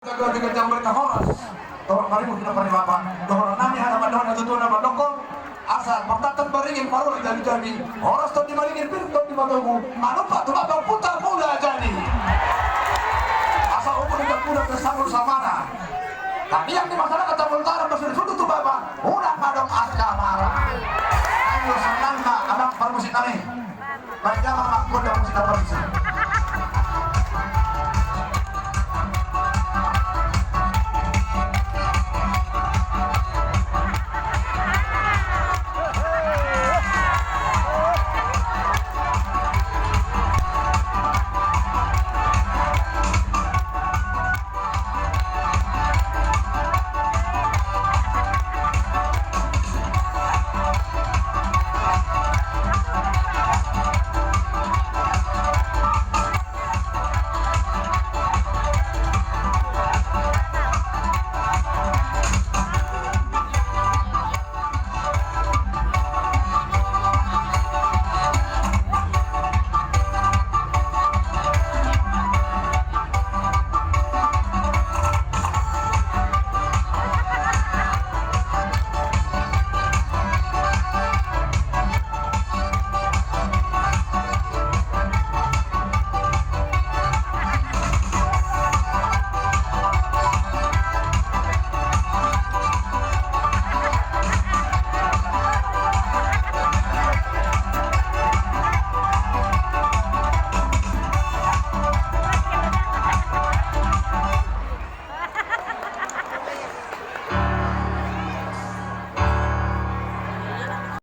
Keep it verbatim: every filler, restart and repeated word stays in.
Jago jago jambar na horas. Torop maribur kita parilapan. Dohonon nami hana mandok na tutu na mandok. Asa martatan baringin marula jabi-jabi. Horas tondi maringin pir tondi matogu. Manupa tu baba puta mula jadi. Asa umur di kampung dan sambul samana. Tapi yang di masyarakat Tambun Utara masih disuruh tu baba. Ulang madong aska mara. Ayo senang na abang parmusik nami. Baik ya mama kau dah musik apa sih?